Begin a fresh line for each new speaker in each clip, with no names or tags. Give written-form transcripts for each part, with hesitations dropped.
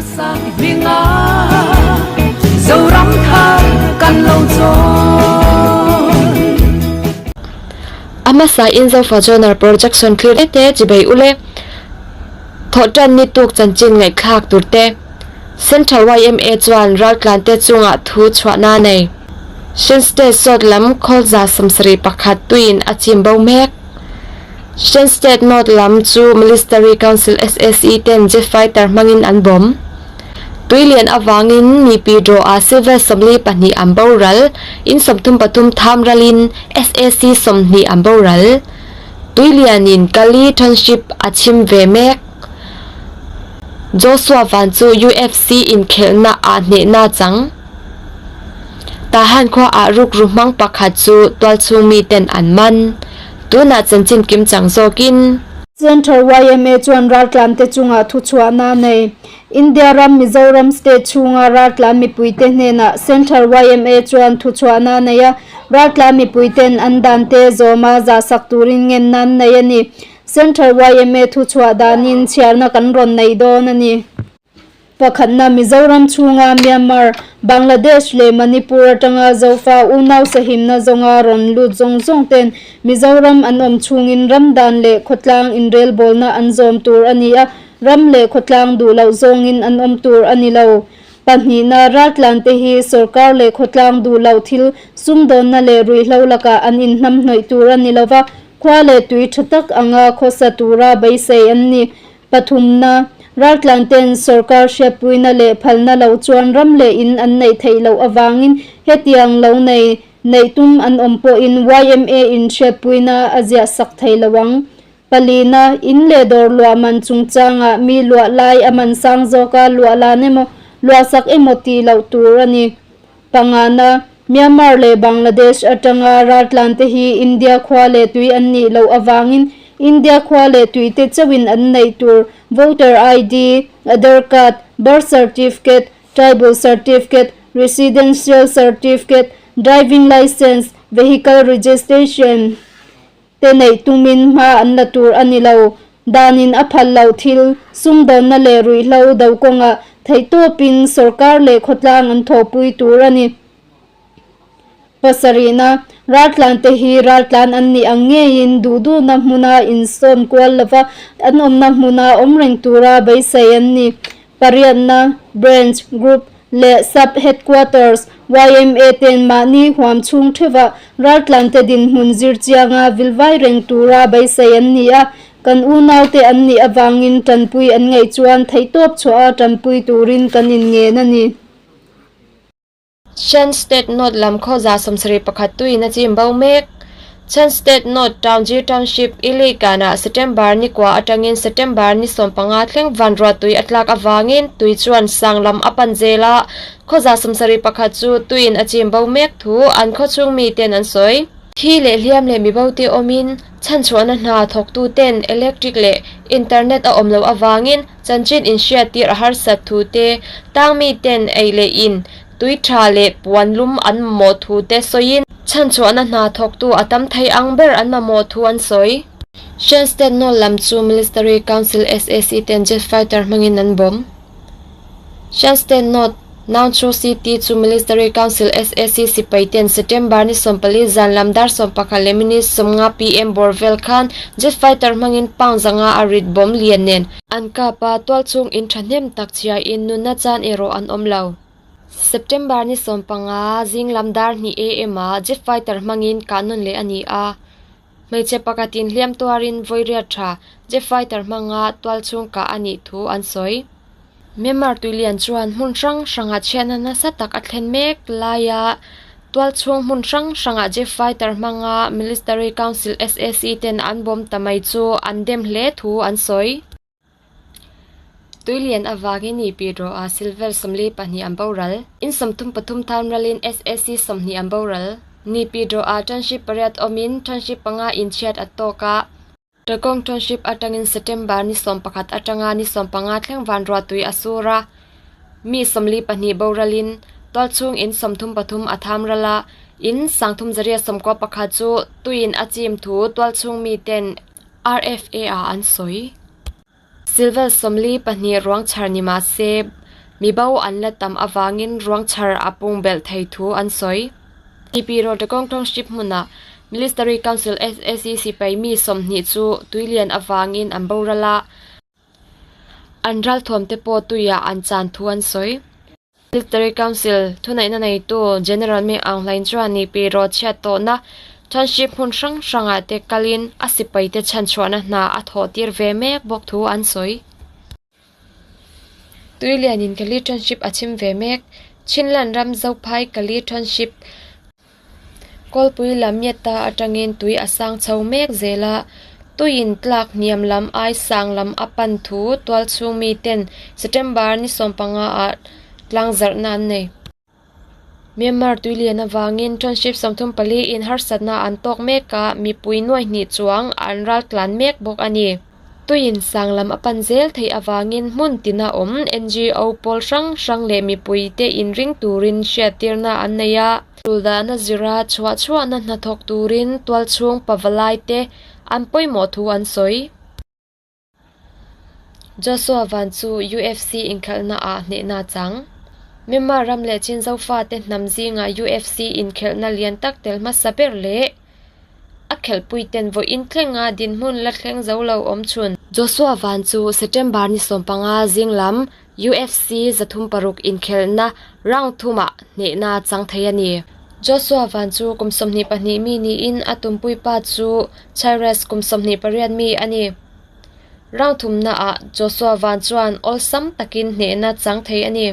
Sang hminga Zoram thar kan lo chawn.
A hmasa in Zofa Journal Projection thlir te te chibei ule thawhtan ni tuk chanchin ngaihthlak tur te Central yma chuan raltlan te chungah thu chhuahna nei. Shan State sawt lam khawlza 71 tuin a chim bo mek. Shan State North lam chu Military Council SAC ten jet fighter hmangin an bawm. Tuilian avangin mipi draw ah civil 42 an boral, in 33 tham ralin SAC 20 an boral. Tuilianin Kali Township a chim ve mek. Joshua Van chu UFC in khelhna ah hnehna chang. Tahan khua ah rukru hmang pakhat chu tualchhung mi ten an man. Tunah chanchin kim chang zawkin.
Central yma chuan raltlan te chungah thu chhuahna nei. India ram Mizoram state chhunga raltlan mipuite hnenah Central yma chuan thu chhuahna nei a, raltlan mipuiten an dan te zawma zahsak turin ngen nan nei a ni. Central yma thu chhuah danin chhiarna kan rawn nei dawn a ni. Pakhatna Mizoram chhunga Myanmar, Bangladesh leh Manipur atanga Zofa unau sahimna zawnga rawn lut zawng zawng ten Mizoram an awm chhungin ram dan leh khawtlang inrelbawlna an zawm tur a ni a, ram leh khawtlang duh loh zawngin an awm tur a ni lo. Pahnihna raltlan te hi sorkar leh khawtlang duh loh thil sumdawnna leh ruihhlo lakah an inhnamhnawih tur a ni lova, khua leh tui tha tak anga khawsa tura beisei an ni. Pathumna, raltlan ten sorkar hriatpuina leh phalna lo chuan ram leh in an neih theih loh avangin hetiang lo nei neih tum an awm pawhin yma in hriatpuina a ziah sak thei lo ang. Palina, in leh dawr luah man chungchangah mi luah lai a man sang zawka luah lan emaw, luah sak emaw tih loh tur a ni. Pangana, Myanmar leh Bangladesh atanga raltlan te hi India khua leh tui an nih loh avangin India khua leh tui te chauhin an neih tur Voter ID, Aadhaar Card, Birth Certificate, Tribal Certificate, Residential Certificate, Driving Licence, Vehicle Registration te neih tumin hma an la tur a ni lo. Danin a phal loh thil, sumdawnna leh ruihhlo do kawngah theihtawpin sorkar leh khawtlang an thawhpui tur a ni. Pasarihna, raltlan te hi raltlan an nih ang ngeiin duh duhna hmuna insawn kual lova an awmna hmuna awm reng tura beisei an ni. Pariatna, Branch, Group leh Sub Headquarters, yma ten mahni huam chhung theuhah raltlante dinhmun zir chianga vilvai reng tura beisei an ni a, kan unaute an nih avangin tanpui an ngaih chuan theihtawp chhuah a tanpui turin kan inngen a ni.
Shan State North lam khawza 71 tuin a chim bo mek. Shan State North Taunggyi Township Ilikana September ni kua atangin September ni 15 thleng vanruah tui a tlak awangin tui chuan sang lam a pan zela khawza 71 chu tuin a chim bo mek thu an khawchhung mi ten an sawi. Thi leh hliam leh mi bo te awmin chhan chhuahna hna thawktu ten electric leh internet a awm lo awangin chanchin inhriat tir a harsat thu te tang mi ten ei leh in tui tha leh puan lum an mamawh thu te sawiin chhan chhuahna hna thawktu a tam thei ang ber an mamawh thu an sawi. Shan State North lam chu Military Council SAC ten jet fighter hmangin an bawm. Shan State North Naungchu City chu Military Council SAC sipai ten September ni 14 zan lam dar 11 leh minute 50 pm bawr vel khan jet fighter hmangin pound zanga a rit bawm lian nen an kap a, tualchhung in thahnem tak chhia in nunna chan erawh an awm lo. September ni 15 zing lam dar 2 am ah jet fighter hmangin kahnun leh a ni a. Hmeichhe pakhatin hliam tuarin vawi riat tha jet fighter hmanga tualchhung kah a nih thu an sawi. Myanmar tuilian chuan hmun hrang hrangah chhiatna nasa tak a thlen mek laia tualchhung hmun hrang hrangah jet fighter hmanga Military Council SAC ten an bawm ta mai chu an dem hle thu an sawi. Tuilian awangin ni pi rawh a silver 42 an boral. In 33 tham ralin SAC 20 an boral. Ni pi rawh a township pariat awmin township panga in chhiat a tawk a. Takong township atangin September ni 11 atanga ni 15 thleng van ruah tui a sur a. Mi 42 boralin tualchhung in 33 a tham rala in 391 chu tuin a chim thu tualchhung mi ten RFA a an sawi. Silver 42 ruang chhar ni ma se. Mi bo an la tam avangin ruang chhar a pung belh thei thu an sawi. Nipi Rawltekawng Township hmunah Military Council SAC sipai mi 20 chu tuilian avangin an boral a, an ralthuam te pawh tuiah an chan thu an sawi. Military Council thuneihna neitu General Mi Aung Hlaing chuan Nipi Rawt chhiat tawhna Township hmun hrang hrangah te kalin a sipaite chhanchhuahna hna a thawh tir ve mek bawk thu an sawi. Tuilianin Kali Township a chhim ve mek. Chinland ram Zophai Kali Township Kawlpui lam Myatta atangin tui a sang chho mek zel a, tuiin tlak hniam lam ai sang lam a pan thu tualchhung miten September ni 15 ah tlangzarhna an nei. Myanmar tuilian avangin Township 34 in harsatna an tawk mek a, mipui nuai hnih chuang an raltlan mek bawk a ni. Tuiin sang lam a pan zel theih avangin hmun tina awm NGO pawl hrang hrang leh mipuite inring turin hriattirna an nei a. Tuldahna zira chhuah chhuahna hnathawk turin tualchhung pavalai te an pawimawh thu an sawi. Joshua Van chu UFC inkhelhna ah hnehna a chang. Myanmar ram leh Chin Zofate hnam zingah UFC inkhelhna lian tak tel hmasa ber leh a khelhpuiten vawiin thlenga dinhmun la thleng zo lo awm chhun. Joshua Van chu September ni 15 zing lam UFC 36 inkhelhna round thumah hnehna a chang thei a ni. Joshua Van chu kum 22 mi niin a tumpui pa chu Chairez kum 28 mi a ni. Round thumna ah Joshua Van chuan awlsam takin hnehna chang thei a ni.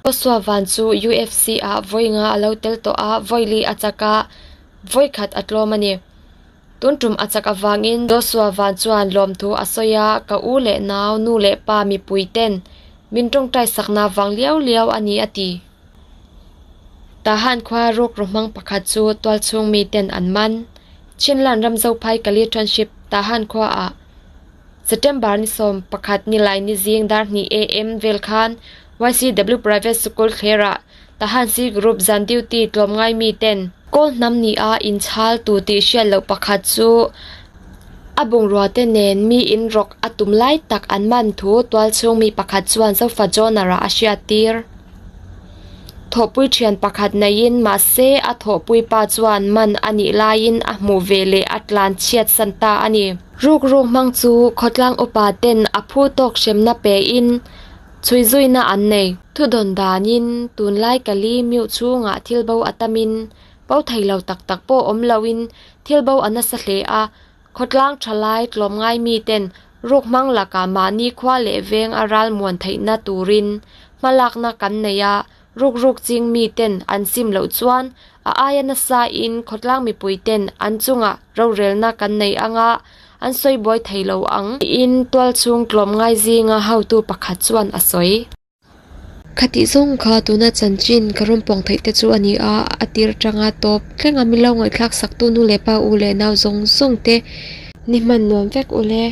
Joshua Van chu UFC ah vawi nga a lo tel tawh a, vawi li a chak a, vawi khat a tlawm a ni. Tun tum a chak avangin Joshua Van chuan lawmthu a sawi a, ka u leh nau, nu leh pa mipui ten min tawngtai sakna vang liau liau a ni a ti. Tahan khua ruk ruhmang pakhat chu tualchhung mi ten an man. Chinland ram Zophai Kali Township Tahan khua ah September ni 11 nilai ni zing dar hnih AM vel khan YCW Private School thler ah Tahan C Group zan duty tlawmngai mi ten Kawl hnam ni a inchhal tu tih hriat loh pakhat chu a bungrua te nen mi in rawk a tum lai tak an man thu tualchhung mi pakhat chuan Zofa Joner ah a hriat tir. Thawhpui thian pakhat neiin mahse a thawhpui pa chuan man a nih laiin a hmuh ve leh a tlan chhiat san ta a ni. Ruk ruk hmang chu khawtlang upa ten a phu tawk hremna pein chhui zuina an nei. Thudawn danin tunlai Kali miuh chhungah thil bo a tamin bo thei lo tak tak pawh awm loin thil bo a nasa hle a, Khawtlang thalai tlawmngai miten ruk hmang lakah mahni khua leh veng a ral muan theihna turin hmalakna kan nei a, ruk ruk ching miten an sim loh chuan a aia nasa in khawtlang mipui ten an chungah rorelna kan nei anga an sawi buai thei lo ang tiin tualchhung tlawmngai zinga hotu pakhat chuan a sawi. Khatih zawng kha tuna chanchin ka rawn pawng theih te chu a ni a, a tir atanga tawp thleng a milo ngaihthlak sak tu nu leh pa u leh nau zawng zawng te ni hman nuam vek ule.